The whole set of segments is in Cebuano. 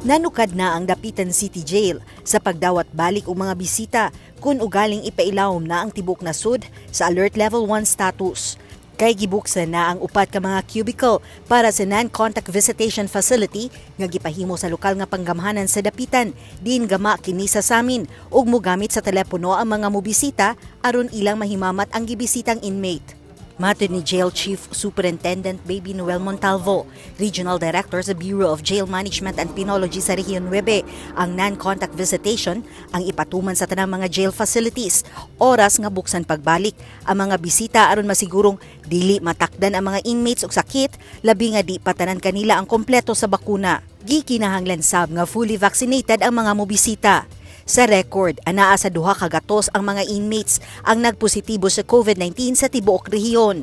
Nanukad na ang Dapitan City Jail sa pagdawat balik og mga bisita kung ugaling ipailawom na ang tibok nasud sa Alert Level 1 status. Kay gibuksan na ang upat ka mga cubicle para sa non-contact visitation facility nga gipahimo sa lokal nga panggamhanan sa Dapitan. Diin gama kini sa samin ug mogamit sa telepono ang mga mobisita aron ilang mahimamat ang gibisitang inmate. Matod ni Jail Chief Superintendent Baby Noel Montalvo, Regional Director sa Bureau of Jail Management and Penology sa Rehiyon 9, ang non-contact visitation ang ipatuman sa tanang mga jail facilities. Oras nga buksan pagbalik ang mga bisita aron masigurong dili matakdan ang mga inmates og sakit, labi nga di pa tanan kanila ang kompleto sa bakuna. Gikinahanglan sab nga fully vaccinated ang mga mobisita. Sa record, anaa sa 200 ang mga inmates ang nagpositibo sa COVID-19 sa tibuok rehiyon.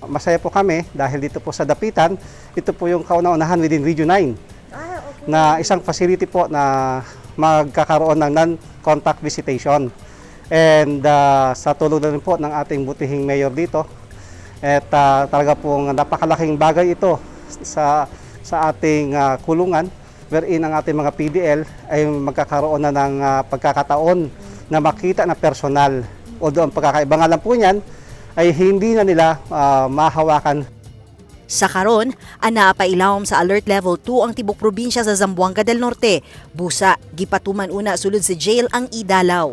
Masaya po kami dahil dito po sa Dapitan, ito po yung kauna-unahan within Region 9 na isang facility po na magkakaroon ng non-contact visitation. And sa tulong na rin po ng ating butihing mayor dito, at talaga pong napakalaking bagay ito sa ating kulungan wherein ang ating mga PDL ay magkakaroon na ng pagkakataon na makita na personal. Although ang pagkakaiba nga lang po niyan ay hindi na nila mahawakan. Sa karon, anaa pa ilawom sa Alert Level 2 ang tibok probinsya sa Zamboanga del Norte. Busa, gipatuman una sulod sa jail ang idalaw.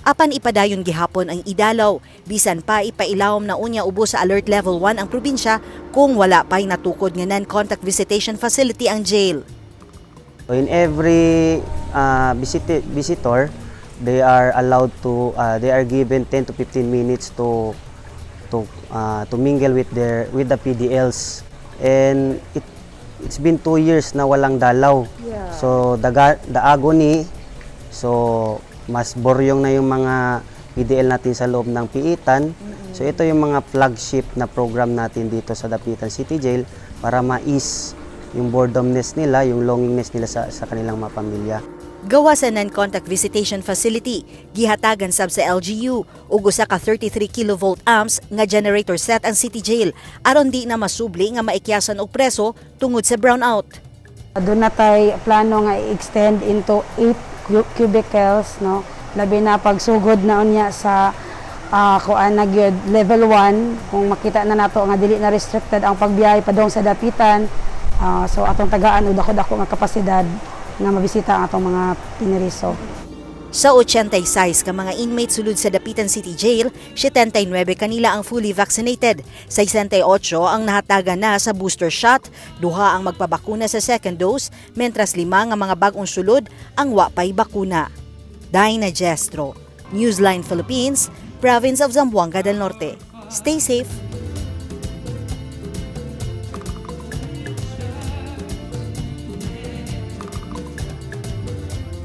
Apan ipadayon gihapon ang idalaw, bisan pa ipailawom na unya ubos sa Alert Level 1 ang probinsya kung wala pa'y natukod nga non-contact visitation facility ang jail. In every visitor, they are given 10 to 15 minutes to mingle with the PDLs. And it's been 2 years na walang dalaw. So the agony, so mas boryong na yung mga PDL natin sa loob ng piitan. So ito yung mga flagship na program natin dito sa Dapitan City Jail para ma-ease yung boredomness nila, yung longingness nila sa kanilang mga pamilya. Gawa sa non-contact visitation facility, gihatagan sab sa LGU og usa ka 33 kilovolt amps nga generator set ang city jail aron di na masubli nga maikyasan og preso tungod sa brownout. Doon na tay plano nga i-extend into 8 cubicles, no? Labi na pagsugod na unya sa kuan na gyud level 1, kung makita na nato nga dili na restricted ang pagbiyahe padung sa Dapitan, so atong tagaan og dako-dako nga kapasidad nga mabisita ang atong mga piniriso. Sa 86 ka mga inmates sulod sa Dapitan City Jail, 79 kanila ang fully vaccinated, 68 ang nahatagan na sa booster shot, duha ang magpabakuna sa second dose, mentras lima nga mga bag-ong sulod ang wa pay bakuna. Dinah Gestro, Newsline Philippines, Province of Zamboanga del Norte. Stay safe.